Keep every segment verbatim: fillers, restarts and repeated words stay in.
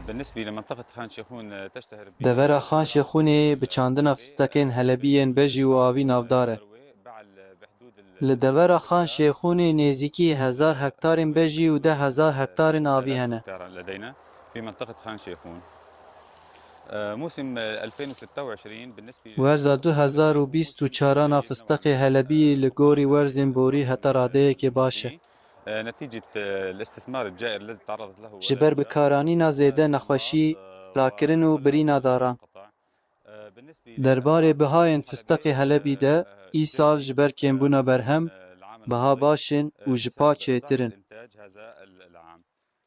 بالنسبة لمنطقة خان شيخون، آه، تشتهر ب- Devera Xan Şêxûnê bi çandina fisteqên Helebî yên bejî û avî navdar e. Li devera Xan Şêxûnê nêzîkî hezar hektarên bejî û deh hezar hektarên avî hene. لدينا في منطقة خان شيخون. آه، موسم، آه، ألفين وستة وعشرين بالنسبة Werza du hezar û bîst û çaran a fisteqê Helebî li gorî werzên borî heta radeyekê baş e. آه، نتيجة، آه، الاستثمار الجائر الذي تعرضت له Ji ber bikaranîna zêde nexweşî, rakirin û birîna daran. Derbarê bihayên fisteqê Helebî de, îsal ji ber kêmbûna berhem, biha baş in û ji pa çêtir in.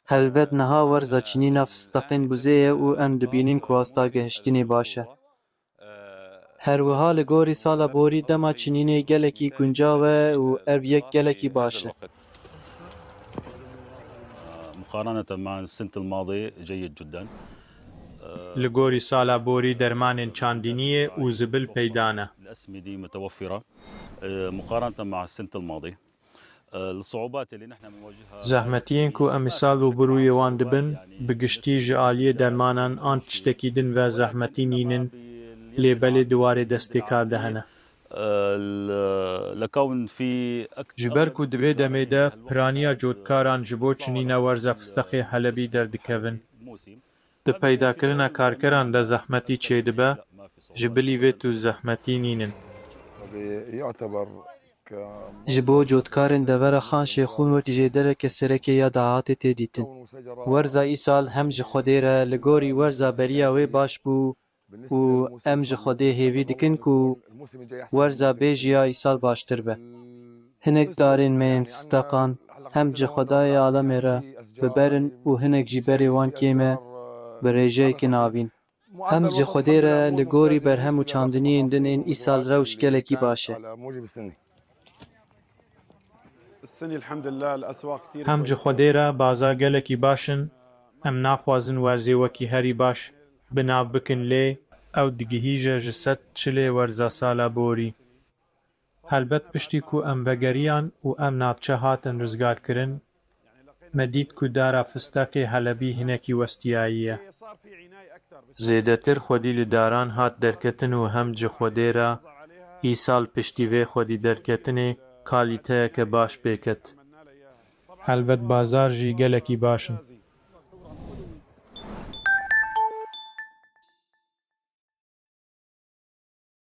Helbet niha werza çinîna fisteqên buzê ye û em dibînin ku asta gehiştinê baş e. Her wiha li gorî sala borî dema çinînê gelekî guncaw e û ev yek gelekî baş e. مقارنة مع السنة الماضية جيد جدا. Li gorî sala borî dermanên çandiniyê û zibil peyda ne. الأسمدة متوفرة، آه، مقارنة مع السنة الماضية. آه، الصعوبات اللي نحن بنواجهها Zehmetiyên ku em îsal rûbirûyê wan dibin, bi giştî ji aliyê dermanan an tiştekî din ve zehmetî nînin, lê belê di warê destê kar de hene. آه، ال- لكون في أكثر Ji ber ku di vê demê de piraniya cotkaran ji bo çinîna werza fistexê Helebî derdikevin, di peydakirina karkeran de zehmetî çêdibe, ji bilî vê tu zehmetî nînin. يعتبر Ji bo cotkarên devera Xan Şêxûn wek jêdereke serekê ya dahatê tê dîtin. Werza îsal hem ji Xwedê re li gorî werza beriya wê baş bû û em ji Xwedê hêvî dikin ku werza bê jî ya îsal baştir be. Hinek darên me yên fisteqan hem ji Xwedayê alemê re bi ber in û hinek jî berê wan kêm e, bi rêjeyeke navîn. Hem ji Xwedê re li gorî berhem û çandiniyên din ên îsal rewş gelekî baş e. Hem ji Xwedê re bazar gelekî baş in, em naxwazin werzê wekî herî baş bi nav bikin lê ew digihîje ji sed çilê werza sala borî. Helbet piştî ku em vegeriyan û ev navçe hatin rizgarkirin, me dît ku dara fisteqê Helebî hinekî westiyayî ye. Zêdetir xwedî li daran hat derketin û hem ji Xwedê re îsal piştî vê xwedî derketinê kalîteyeke baş pêket. Helbet bazar jî gelekî baş in.